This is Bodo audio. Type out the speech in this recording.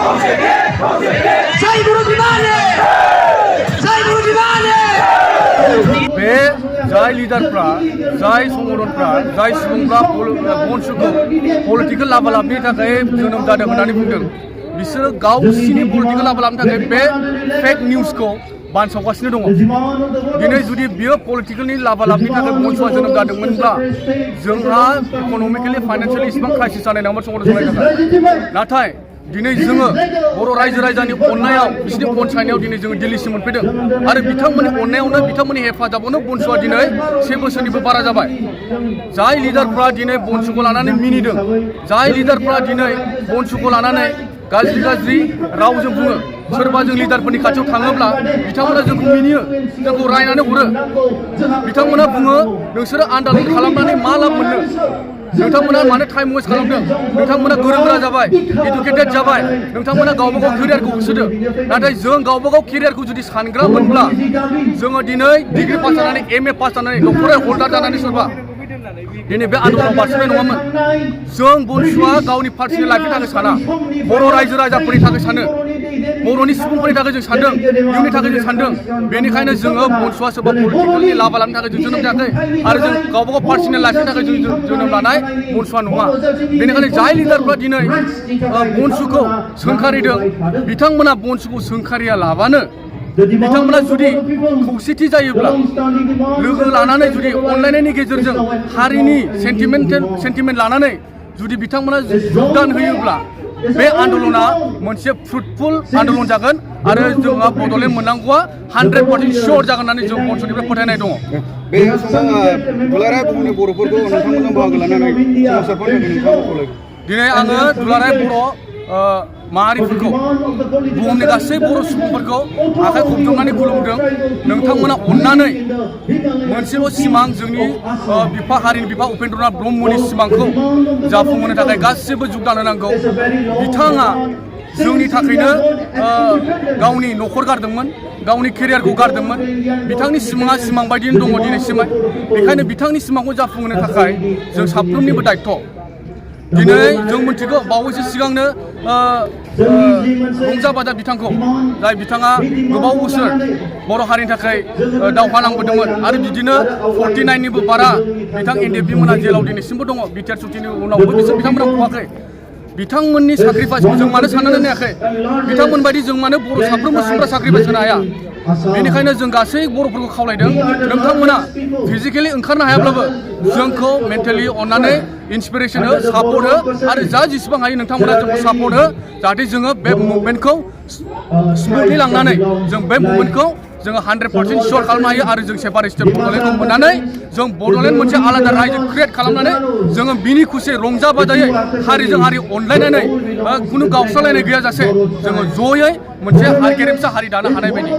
Saya guru di mana? Saya guru di mana? बे जाय लिडारफ्रा जाय संगठनफ्रा जाय सुबुंफ्रा बनसुखौ पलिटिकेल लाभालाबनि थाखाय जोनोम जादों होननानै बुंदों बिसोरो गावसिनि पलिटिकेल लाभालाबनि थाखाय बे फेक निउसखौ बानसावगासिनो दङ दिनै जुदि बियो पलिटिकेलनि लाभालाबनि थाखाय बनसुआ जोनोम जादोंमोनब्ला जोंहा इक'नमिकेलि फाइनान्सियेलि इसेबां क्राइसिस जानाय नङामोन संगठन सालायनो थाखाय नाथाय दिनै जोङो बर' रायजो राजानि अननायाव बिसोरनि अनसायनायाव दिनै जोङो दिल्लीसिम मोनफैदों आरो बिथांमोननि अननायावनो बिथांमोननि हेफाजाबावनो बनसुआ दिनै 1 बोसोरनिबो बारा जाबाय जाय लिडारफ्रा दिनै बनसुखौ लानानै मिनिदों जाय लिडारफ्रा दिनै बनसुखौ लानानै गाज्रि रावजों बुङो सोरबा जों लिडारफोरनि खाथियाव थाङोब्ला बिथांमोना जोंखौ मिनियो जोंखौ रायनानै हरो बिथांमोना बुङो नोंसोरो आन्दालन खालामनानै मा लाब मोननो नोंथांमोना मानो टाइम वेस्ट खालामदों नोंथांमोना गोरों जाबाय इडुकेटेड जाबाय नोंथांमोना गावबागाव केरियारखौ होसोदो नाथाय जों गावबागाव केरियारखौ जुदि सानग्रामोनब्ला जोङो दिनै डिग्री पास जानानै MA पास जानानै डक्टरेट हल्डार जानानै सोरबा दिनै बे आन्दलनाव बारसोमनाय नङामोन जों बनसुआ गावनि पार्सनेल लाइफनि थाखाय साना बर' रायजो राजाफोरनि थाखाय सानो बर'नि सुबुंफोरनि थाखाय जों सानदों इयुननि थाखाय जों सानदों बेनिखायनो जोङो बनसुआ सोरबा पलिटिकेलनि लाभालाबनि थाखाय जों जोनोम जायाखै आरो जों गावबागाव पार्सनेल लाइफनि थाखाय जों जोनोम लानाय बनसुआ नङा बेनिखायनो जाय लिडारफ्रा दिनै बनसुखौ सोंखारिदों बिथांमोना बनसुखौ सोंखारिया लाबानो बिथांमोना जुदि खौसेथि जायोब्ला लोगो लानानै जुदि अनलायनायनि गेजेरजों हारिनि सेन्टिमेन्ट लानानै जुदि बिथांमोना योगदान होयोब्ला बे आन्दलना मोनसे फ्रुटफुल आन्दलन जागोन आरो जोंहा बड'लेण्ड मोननांगौआ 100% सियर जागोन होननानै जों बनसुनिफ्राय फोथायनाय दङ बे समाव दुलाराय बुहुमनि बर'फोरखौ नोंथांमोनजों बाहागो लानानै सोमावसारफोरनि नोंथांमोनखौ दिनै आङो दुलाराय बर' माहारिफोरखौ बुहुमनि गासै बर' सुबुंफोरखौ आखाइ खबजबनानै खुलुमदों नोंथांमोना अननानै मोनसेल' सिमां जोंनि बिफा हारिनि बिफा उपेन्द्रनाथ ब्रह्मनि सिमांखौ जाफुंहोनो थाखाय गासिबो योगदान होनांगौ बिथाङा जोंनि थाखायनो गावनि न'खर गारदोंमोन गावनि केरियारखौ गारदोंमोन बिथांनि सिमाङा सिमां बायदिनो दङ दिनैसिम बेखायनो बिथांनि सिमांखौ जाफुंहोनो थाखाय जों साफ्रोमनिबो दायथ' दिनै जों मिथिगौ बावैसो सिगांनो रंजा बाजा बिथांखौ जाय बिथाङा गोबाव बोसोर बर' हारिनि थाखाय दावहा नांबोदोंमोन आरो बिदिनो 49निबो बारा बिथां NDP मोना जेलाव दिनैसिमबो दङ बिटिआर सुक्तिनि उनावबो बिथांमोना गवाखै बिथांमोननि साक्रिफाइसखौ जों मानो साननानै नायाखै बिथांमोन बायदि जों मानो बर' साफ्रोमबो सुबुंफ्रा साक्रिफाइस होनो हाया बेनिखायनो जों गासै बर'फोरखौ खावलायदों नोंथांमोना फिजिकेलि ओंखारनो हायाब्लाबो जोंखौ मेन्टेलि अननानै इन्सपिरेसन हो सापर्ट हो आरो जा जेसेबां हायो नोंथांमोना जोंखौ सापर्ट हो जाहाथे जोङो बे मुभमेन्टखौ स्मुथलि लांनानै जों बे मुभमेन्टखौ जोङो 100% सियर खालामनो हायो आरो जों सेपारेट बड'लेण्डखौ मोननानै जों बड'लेण्ड मोनसे आलादा रायजो क्रिएट खालामनानै जोङो बिनि खुसि रंजा बाजायै हारिजों हारि अनलायनानै खुनु गावस्रालायनाय गैयाजासे जोङो जयै मोनसे गेरेमसा हारि दानो हानाय बायदि